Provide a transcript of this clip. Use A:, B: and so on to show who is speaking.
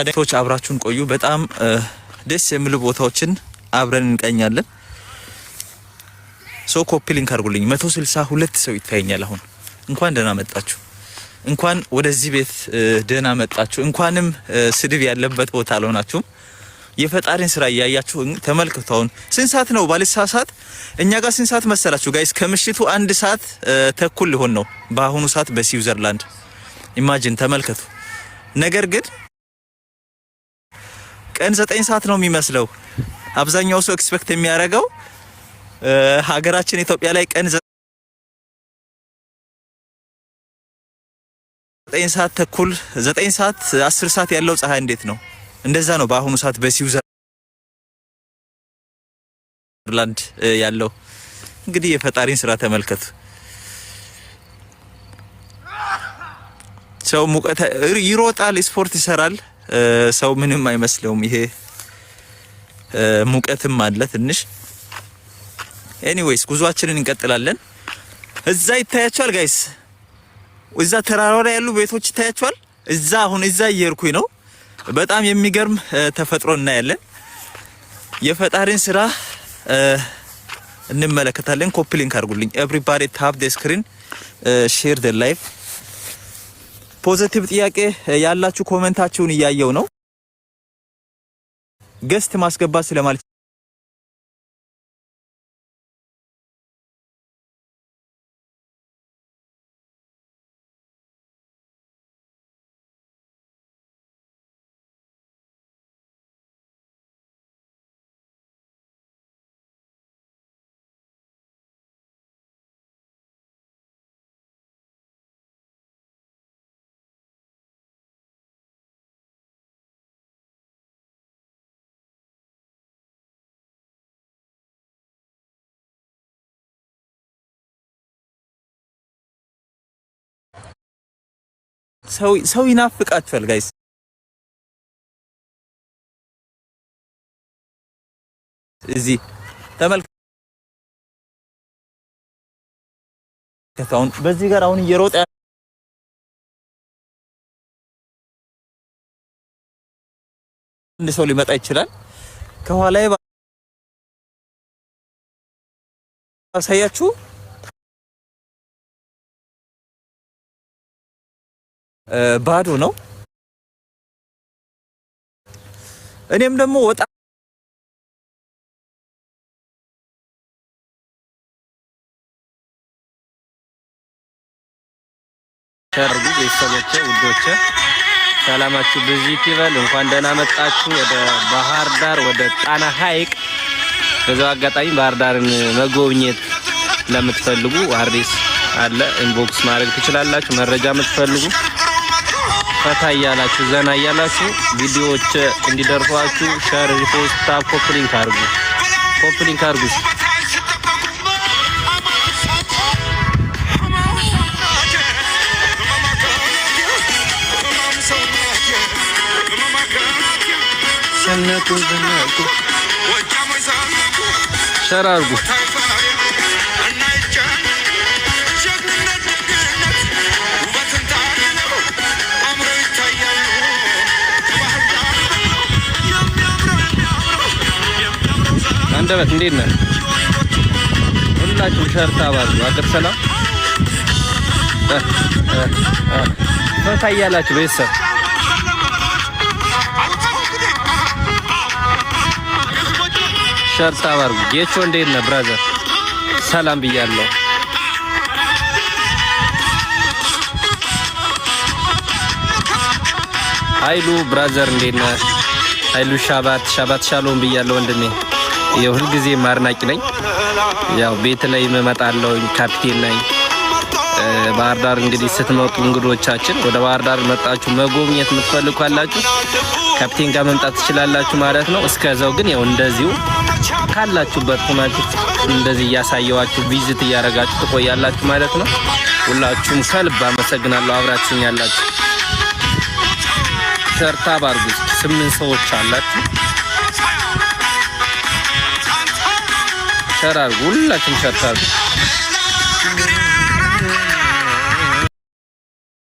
A: ቶች አብራችሁን ቆዩ። በጣም ደስ የሚሉ ቦታዎችን አብረን እንቃኛለን። So copy link አድርጉልኝ። 162 ሰው ይታየኛል አሁን። እንኳን ደህና መጣችሁ። እንኳን ወደዚህ ቤት ደህና መጣችሁ። እንኳንም ስድብ ያለበት ቦታ አልሆናችሁም። የፈጣሪን ስራ እያያችሁ ተመልክቱ። አሁን ስንት ሰዓት ነው? ባልሳሳት እኛ ጋር ስንት ሰዓት መሰላችሁ guys? ከምሽቱ 1 ሰዓት ተኩል ሊሆን ነው በአሁኑ ሰዓት በስዊዘርላንድ። Imagine፣ ተመልከቱ። ነገር ግን ቀን 9 ሰዓት ነው የሚመስለው። አብዛኛው ሰው expect የሚያደርገው ሀገራችን ኢትዮጵያ ላይ ቀን 9 ሰዓት ተኩል፣ 9 ሰዓት፣ 10 ሰዓት ያለው ፀሐይ እንዴት ነው? እንደዛ ነው በአሁኑ ሰዓት በስዊዘርላንድ ያለው። እንግዲህ የፈጣሪን ስራ ተመልከቱ። ሰው ሙቀት ይሮጣል፣ ስፖርት ይሰራል። ሰው ምንም አይመስለውም። ይሄ ሙቀትም አለ ትንሽ። Anyways፣ ጉዟችንን እንቀጥላለን። እዛ ይታያችኋል guys፣ እዛ ተራራው ላይ ያሉ ቤቶች ይታያችኋል። እዛ አሁን እዛ እየሄድኩኝ ነው። በጣም የሚገርም ተፈጥሮ እናያለን። የፈጣሪን ስራ እንመለከታለን። Copy link አድርጉልኝ። Everybody tap the screen, share the live። Positive ጥያቄ ያላችሁ comment ኣችሁን እያየው ነው። Guest ማስገባት ስለማልችል ሰው ሰው ይናፍቃችኋል guys። እዚህ ተመልከቱ። አሁን በዚህ ጋር አሁን እየሮጠ አንድ ሰው ሊመጣ ይችላል። ከኋላዬ ባሳያችሁ ባዶ ነው። እኔም ደግሞ ወጣ
B: ሸርጉ ቤተሰቦቼ፣ ውዶቼ፣ ሰላማችሁ ብዝት ይበል። እንኳን ደህና መጣችሁ ወደ ባህር ዳር፣ ወደ ጣና ሐይቅ። በዛው አጋጣሚ ባህር ዳርን መጎብኘት ለምትፈልጉ አድሬስ አለ፣ inbox ማድረግ ትችላላችሁ። መረጃ የምትፈልጉ ፈታ እያላችሁ ዘና እያላችሁ ቪዲዮዎች እንዲደርሷችሁ share፣ repost፣ tap፣ copy link አድርጉ። Copy link አድርጉ። ሰነቱ ዝነቱ share አድርጉ። አንደበት እንዴት ነህ? ሁላችሁም share tap አድርጉ። አገር ሰላም ፈታ እያላችሁ ቤተሰብ share tap አድርጉ። ጌቾ እንዴት ነህ brother? ሰላም ብያለሁ። ኃይሉ brother እንዴት ነህ? ኃይሉ ሻባት ሻባት ሻሎም ብያለሁ ወንድሜ። የሁል ጊዜ አድናቂ ነኝ። ያው ቤት ላይ እመጣለሁ፣ ካፒቴን ነኝ። ባህር ዳር እንግዲህ ስትመጡ እንግዶቻችን ወደ ባህር ዳር መጣችሁ መጎብኘት የምትፈልጉ ካላችሁ ካፒቴን ጋር መምጣት ትችላላችሁ ማለት ነው። እስከዛው ግን ያው እንደዚሁ ካላችሁበት ሆናችሁ እንደዚህ እያሳየዋችሁ visit እያደረጋችሁ ትቆያላችሁ ማለት ነው። ሁላችሁም ከልብ አመሰግናለሁ። አብራችሁኝ ያላችሁ share tap አድርጉ። ስምንት ሰዎች አላችሁ። Share አድርጉ። ሁላችሁም share አድርጉ።